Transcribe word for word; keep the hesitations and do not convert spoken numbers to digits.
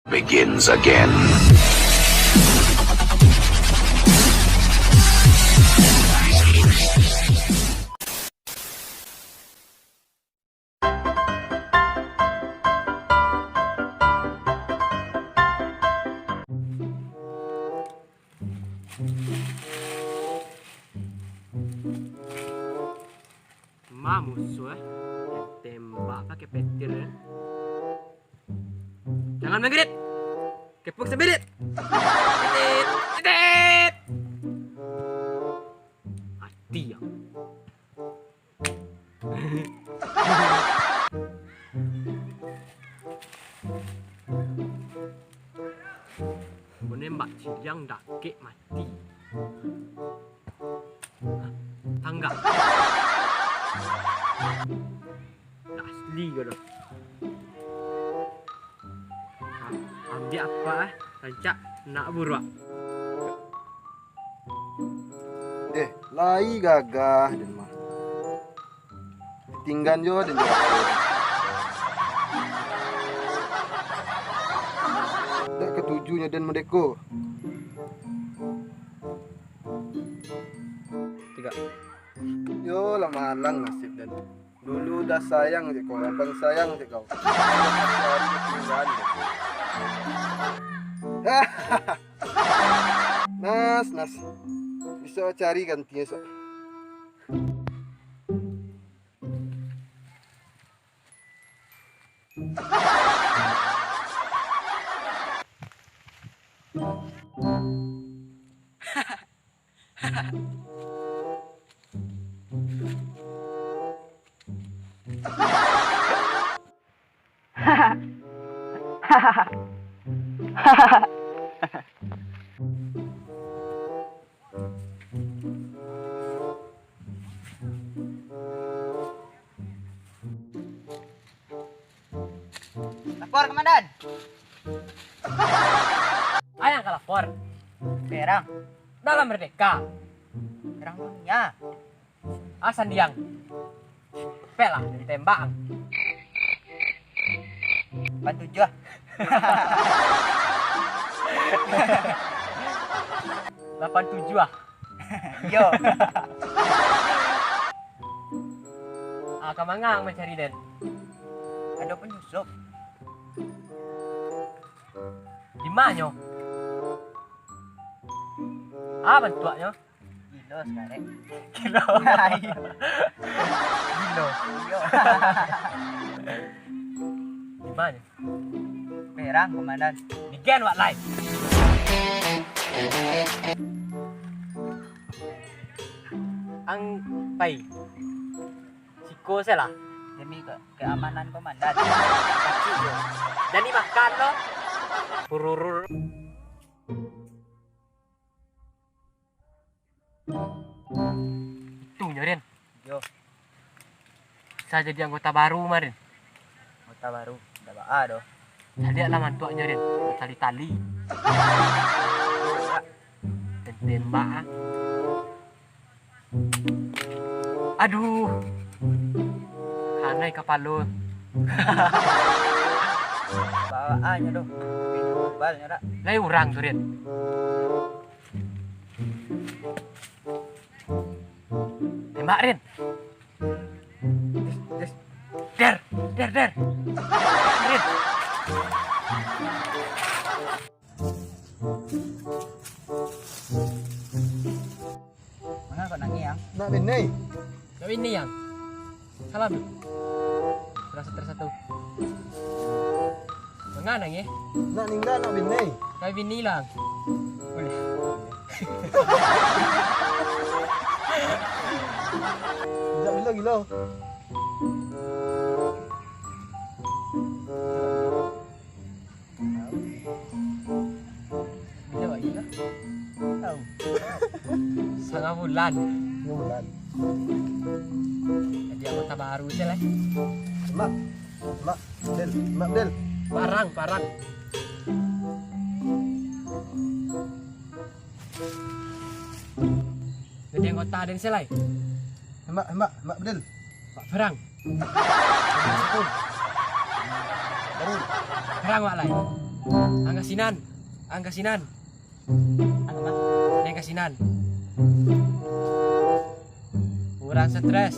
begins again. Ma musuh, eh. Tembak pakai petir, eh. Jangan manggerit. Kepung sabirit. Titit, titit. Mati yang. Menembak ciang dakek mati. Tanggak. Ndak asli ko doh. Ambiak apak, eh, rancak nak buruak. Eh, lai gagah den mah. Tinggan jo den jo. Dak katuju nyo den madeko. Tiga. Yo lah malang nasib den. Dulu dah sayang cek kau, abang sayang cek kau. Nas, Nas. Bisa cari gantinya, Sok. Lapor, Komandan. Ayang ka lapor. Perang. Dalam merdeka. Perang dunia. Ah, sandiang. Pek lah, tembak. Lapan tujuh ah. Lapan tujuh ah. Iyo. Ah, ka manga ang mancari den? Ado panyusup. Di ma nyo? Ah, bantuaknyo? Gilo sakarek. Gilo. Iyo. Gilo. Iyo. Di ma nyo? Perang, Komandan. Nigan wak lai. Ang pai. Siko salah. Demi ke-, keamanan Komandan. Kacik yo. Jadi makan lo. Pururur. Itu nyo, Rin. Yo. Sa jadi anggota baru, Marin. Anggota baru, ndak baa doh. Caliak lah mantuaknyo, Rin. Tali-tali. Tembak, ah. Aduh. Kanai kapalo. Bawaannyo doh. Balnyo dak. Lai urang tu, Rin. Tembak, Rin. Des, des. Der, der, der. Rin. Manga kok nangih, Yang? Nak bini. Nak bini, Yang. Salam. Rasa tersatu. Manga nangih? Nak ningga, nak bini. Nak bini lah. Boleh. Sejak bila gilo? Bisa bagi lah. Tahu. Setengah bulan. Setengah bulan. Jadi anggota baru je lah. Mak, mak, Del, mak Del. Parang, parang. Jadi anggota den se lai. Hembak, hembak, hembak bedel. Pak Perang. Baru. Perang wak lai. Angka sinan. Angka sinan. Angka ma? Angka sinan. Urang stres.